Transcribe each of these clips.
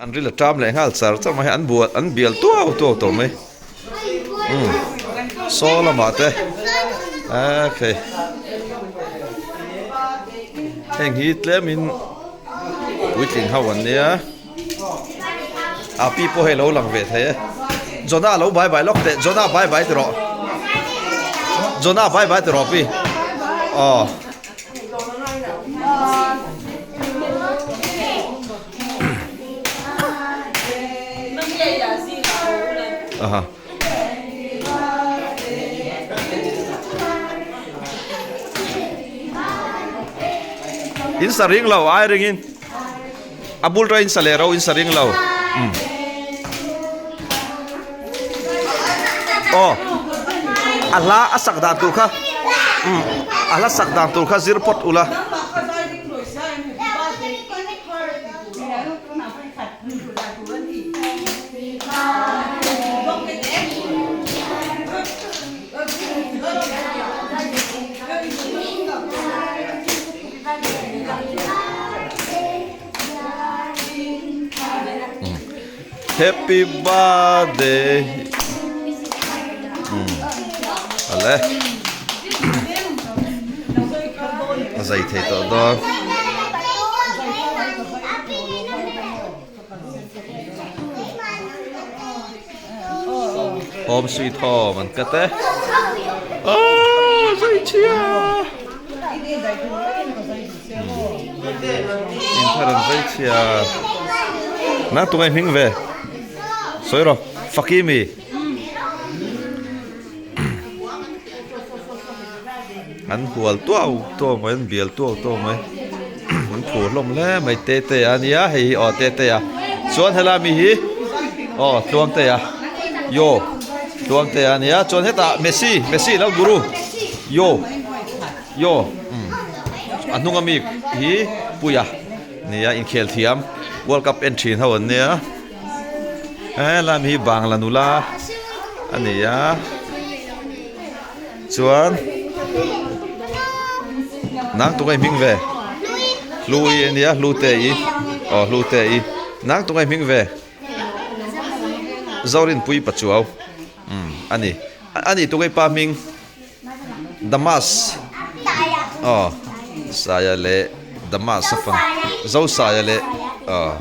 An ril a ṭam leh nghal char char mai an bual an bial tuau tuau tawh mai umm saw lamah te eee khei heng hi tlemin puitling ho an nia a pi pawh hei a lo lang ve thei e Jonah lo bye bye lawk teh Jonah bye bye ti rawh Jonah bye bye ti rawh pi aw. Aha. In sa ring lo ai ringin a bul ra in sa leh ro in sa ring lo um aw a hla a sak dan tur kha um a hla sak dan tur kha zir phawt ula. Happy birthday ale a zai thei tawh dawn Home sweet home an cut e oh zai chhia in thar an zai chhia na tungai hming ve sawi rawh faki mi An hual tuau tuau mai an bial tuau tuau mai an phur hlawm hle mai te te a nia hei hi aw te te a chuan helai mi hi aw tluang te a yo tluang te a nia chuan hetah messi messi lo guru yo yo umm a hnung ami hi puia nia inkhel thiam world cup en thin ho an nia helai mi hi bangla nula a ni a. Chuan nang tunge hming ve Hlui a nia Hlute i aw Hlute i nang tunge hming ve Zorinpui Pachuau umm a ni a ni tunge pa hming Damas aw Saia leh Damas a fan Zosaia leh aw.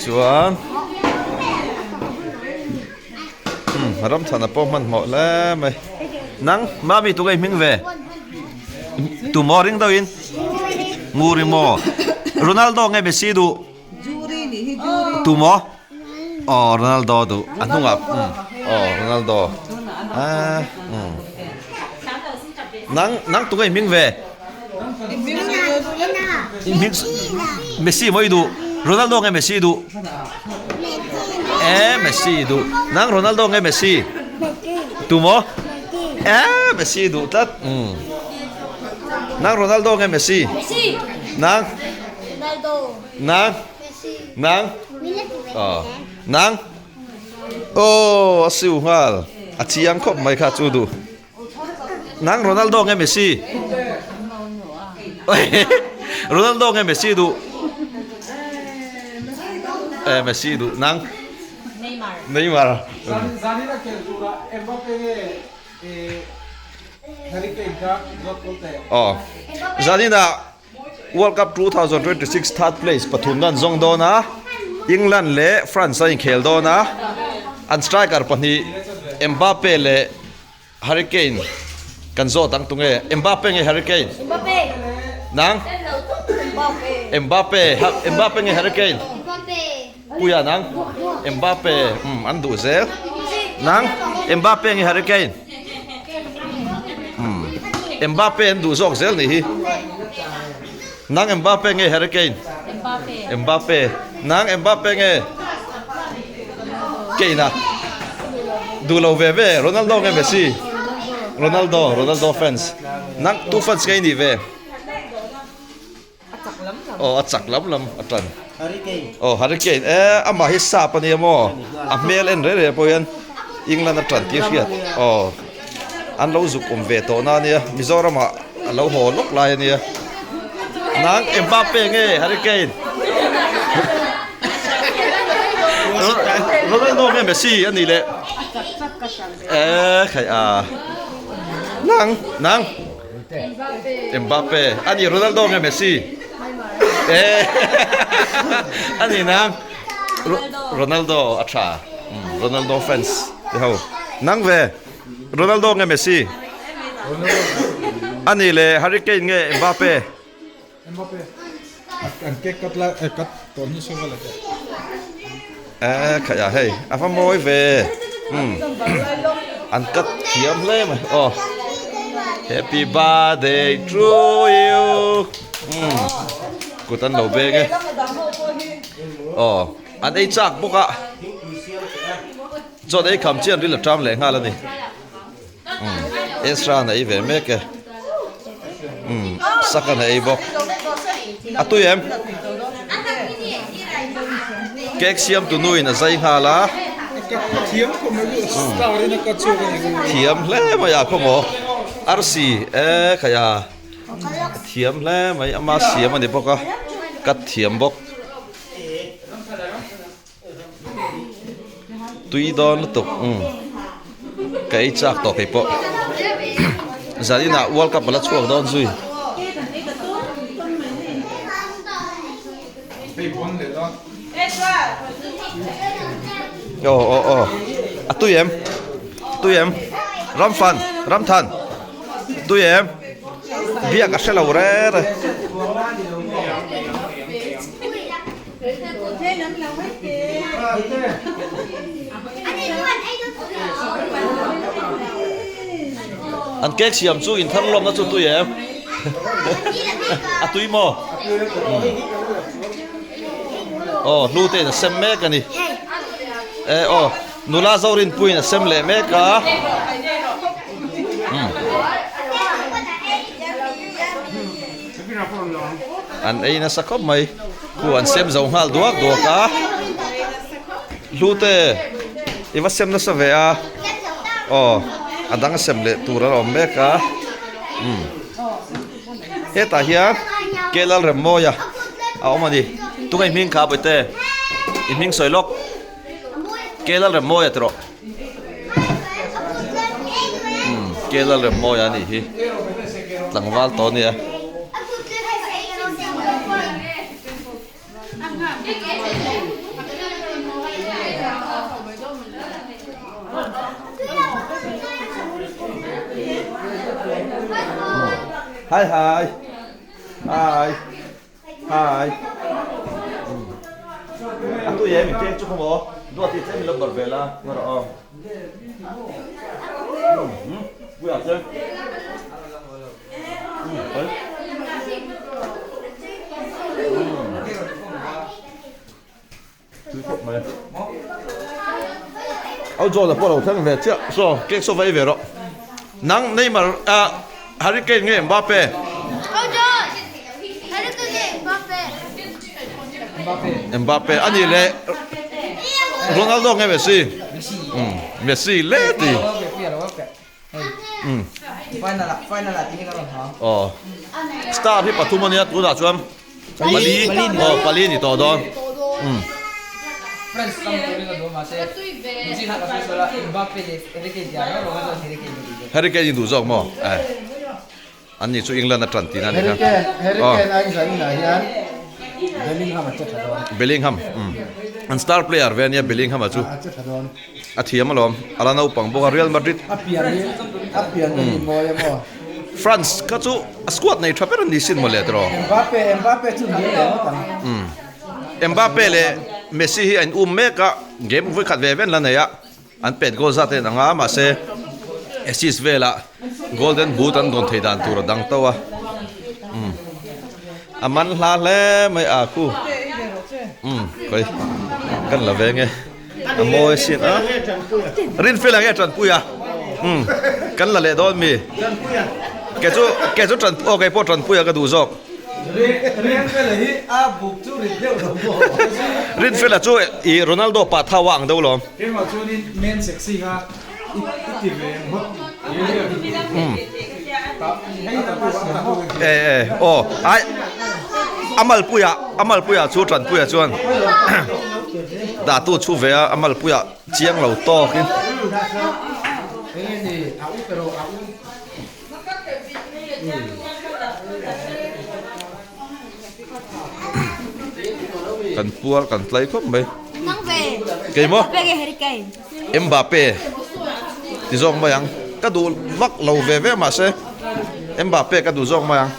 Chuan umm ramchhana pawh hmanhmawh hle mai nang mami tunge i hming ve tumaw ring deuhin nguri maw Ronaldo nge Messi duh tumaw aw Ronaldo duh a hnungah umm aw Ronaldo ah umm nang nang tunge i hming ve. Messi maw i duh Ronaldo nge Messi duh eh Messi duh nang Ronaldo nge Messi tu maw eh Messi duh tlat umm nang Ronaldo nge Messi nang nang nang aw nang aw a siu nghal a chiang khawp mai kha chu duh. Nang Ronaldo nge Messi? Ronaldo nge Messi duh? Eh Messi duh nang? Neymar. Neymar. Zanina khel tura Mbappe nge Harry Kane kha zawt kawl teh. Aw. Zanina World Cup 2026 third place pathumna an zawng dawn a, England leh France a inkhel dawn a, an striker pahnih Mbappe leh Harry Kane kan zawt ang tunge Mbappe nge Harry Kane? Mbappe. Nang? Mbappe. Mbappe, Mbappe nge Harry Kane? Mbappe. Puia nang? Mbappe, um an duh zel. Nang? Mbappe nge Harry Kane? Um Mbappe an duh zawk zel nih hi. Nang Mbappe nge Harry Kane? Mbappe. Mbappe. Nang Mbappe nge? Kane a. Duh lo ve ve. Ronaldo nge Messi? Ronaldo, Ronaldo fans. Nang tu fans nge i nih ve? Aw a chak lam lam a tan. Aw Harry Kane e amah hi sap a nia maw a hmel en reh reh pawh hian England a tan tih a hriat aw an lo zuk awm ve tawh na a nia Mizoramah a lo haw lawk lai a nia. Nang Mbappe nge Harry Kane? Ronaldo nge Messi a nih leh? Eh khai a. Nang nang Mbappe a ni Ronaldo nge Messi? Eh a ni nang Ronaldo a tha. Ronaldo fans te ho. Nang ve Ronaldo nge Messi? A nih leh Harry Kane nge Mbappe? Mbappe. An cake cut lai eh cut tawh hi sawi vel ate. Eh khaih ah hei a va mawi ve umm an cut thiam hle mai aw Happy birthday to you umm kut an lo beng e aw an ei chak bawk a. Chuan ei kham chian ril a ṭam leh nghal a ni. Umm Ezra-a'n a ei ve mek e. Umm Saka'n a ei bawk. A tui em? Cake siam tu nuin a zai nghal a. Thiam hle mai a khawmaw. Arsi e khaih a. A thiam hle mai ama siam a ni bawk a. Cut thiam bawk. Tui dawn lutuk umm ka ei chak tawh kei pawh zaninah world cup a la chhuak dawn zui. Aw aw aw a tui em tui em ramfan ramthan tui em biak a hre lo rêr e. An cake siam chu in thar lawmna chu tui em? A tui maw? Aw hlu te in a sem mek a ni. E aw nula Zorinpuiin a sem leh mek a. An ei nasa khawp mai khu an sem zo nghal duak duak a hlute i va sem nasa ve a aw a dang a sem leh tur a awm mek a umm hetah hian Kelal Remmawia a awm a ni tunge i hming kha bawihte i hming sawi lawk Kelal Remmawia tih rawh. Umm Kelal Remmawia a nih hi tlangval tawh a nia. Hi hi hi. Hi. A tui em in keng chu khaw maw? Duat hi tlem i lo bar ve la, ngaw rawh aw. Hmm, pui ah chuan. Hmm, pui. Hmm. Tui khawp mai. Au John a pawh lo thleng ve chiah. Saw, cake saw va ei ve rawh. Nang Neymar ah Harry Kane nge Mbappe? Au John! Harry Kane nge Mbappe? Mbappe a nih leh Ronaldo nge Messi? Umm Messi le ti. Umm. Aw. Star hi pathum a nia tunah chuan pali aw pali a ni tawh dawn. Umm. Harry Kane i duh zawk maw? Eh. An ni chu England a tan tihna a ni kha. Harry Kane a inzah inah hian Bellingham a che tha dawn. Bellingham umm an star player ve ania Bellingham a chu. A che tha dawn. A thiam alawm a la naupang bawk a Real Madrid. A pian hi a pian hi mawi a maw. France kha chu a squad nei tha ber an ni sin mawle tiraw. Mbappe Mbappe chu hniam leh ngawt ang. Umm Mbappe leh Messi hi a in um mek a game vawikhat ve ve an la nei a. An pet goal zat en anga mahse assist velah golden boot an dawn thei dan tur a dang tauh a umm a man hla hle mai a khu umm khawi kan la veng e a mawi sin a rinfela nge tanpui a umm kan la leh dawn mi ke chu ke chu tan aw keipawh tanpui a ka duh zawk. Rinfela chu i Ronaldo pa thau a ang deuh lawm. Keimah chuanin men sexy kha i ti ve ang hawt E e aw ai A malpuiah a malpuiah chu Tanpuia chuan dahtu chhu ve a, a malpuiah chiang lo tawkin. Kan puar kan tlai khawp mai. Kei maw? Mbappe ti zawk mai ang. Ka duh vak lo ve ve mahse Mbappe ka duh zawk mai ang.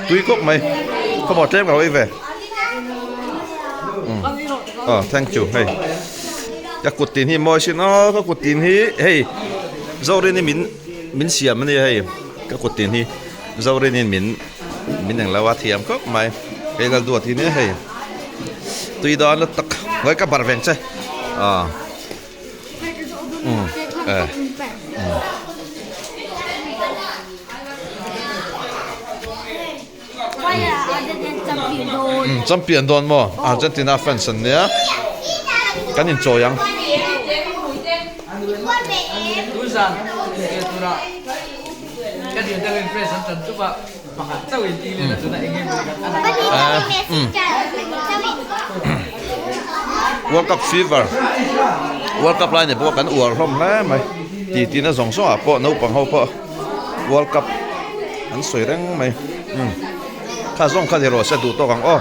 Tui khawp mai. Khawmaw tlem ka lo ei ve. Oh thank you hei. Ka kut tin hi mawi sin aw ka kut tin hi hei Zorini min min siam a nia hei ka kut tin hi Zorinin min min englo a thiam khawp mai hei lal duat hi nia hei tui dawn la tak ngawi ka bar veng che ah um eh um. Champion dawn maw? Argentina fans an nia. Kan inchawi ang. World Cup fever World Cup lai ni pawh kan uar hlawm hle mai. Titi na zawng zawngah pawh naupang ho pawh World Cup an sawi reng mai. Kha zawng kha ni rawh se duh tawk ang aw.